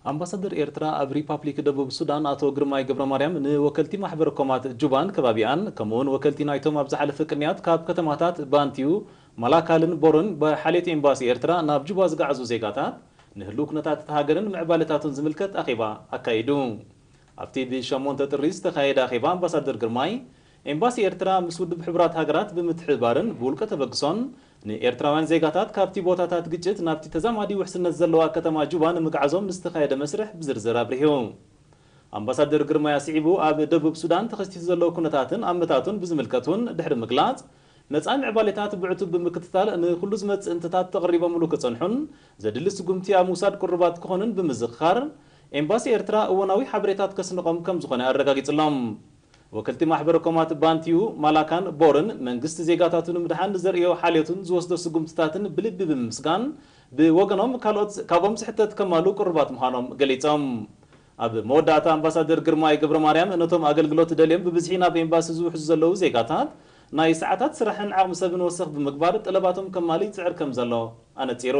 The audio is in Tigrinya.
ኣምባሳደር ኤርትራ ኣብ ሪፓብሊክ ደቡብ ሱዳን ኣቶ ግርማይ ገብረ ማርያም ንወከልቲ ማሕበረ ኮማት ጁባን ከባቢኣን፣ ከምኡውን ወከልቲ ናይቶም ኣብ ዝሓለፈ ቅንያት ካብ ከተማታት ባንቲዩ፣ ማላካልን ቦርን ብሓልዮት ኤምባሲ ኤርትራ ናብ ጁባ ዝገዓዙ ዜጋታት ንህልው ኩነታት እታ ሃገርን ምዕባለታቱን ዝምልከት ኣኼባ ኣካይዱ። ኣብቲ ብ8 ጥሪ ዝተኻየደ ኣኼባ፣ ኣምባሳደር ግርማይ፣ ኤምባሲ ኤርትራ ምስ ውድብ ሕቡራት ሃገራት ብምትሕብባርን ብውልቀ ተበግሶን ንኤርትራውያን ዜጋታት ካብቲ ቦታታት ግጭት ናብቲ ተዛማዲ ውሕስነት ዘለዋ ከተማ ጁባ ንምግዓዞም ንዝተኻየደ መስርሕ ብዝርዝር ኣብሪሁ። ኣምባሳደር ግርማይ ኣስዒቡ፣ ኣብ ደቡብ ሱዳን ተኸሲቱ ዘሎ ኩነታትን ኣመታቱን ብዝምልከት እውን ድሕሪ ምግላጽ፣ መጻኢ ምዕባሌታት ብዕቱብ ብምክትታል ንኹሉ ዝመጽእ እንተታት ተቐሪቦምሉ ክጸንሑን ዘድሊ ስጉምቲ ኣብ ምውሳድ ቅሩባት ክኾኑን ብምዝኽኻር፣ ኤምባሲ ኤርትራ እወናዊ ሓበሬታት ከስንቖም ከም ዝኾነ ኣረጋጊጽሎም። ወከልቲ ማሕበረ ኮማት ባንቲዩ፣ ማላካን ቦርን መንግስቲ ዜጋታቱ ንምድሓን ንዘርእዮ ሓልዮትን ዝወስዶ ስጉምትታትን ብልቢ ብምምስጋን፣ ብወገኖም ካልኦት ካብኦም ዝሕተት ከማሉ ቅሩባት ምዃኖም ገሊጾም። ኣብ መወዳእታ ኣምባሳደር ግርማይ ገብረ ማርያም ነቶም ኣገልግሎት ደልዮም ብብዝሒ ናብ ኤምባሲ ዝውሕዙ ዘለዉ ዜጋታት ናይ ሰዓታት ስራሕን ዓቕሚ ሰብን ወሰኽ ብምግባር ጠለባቶም ከማሊ ይጽዕር ከም ዘሎ ኣነጺሩ።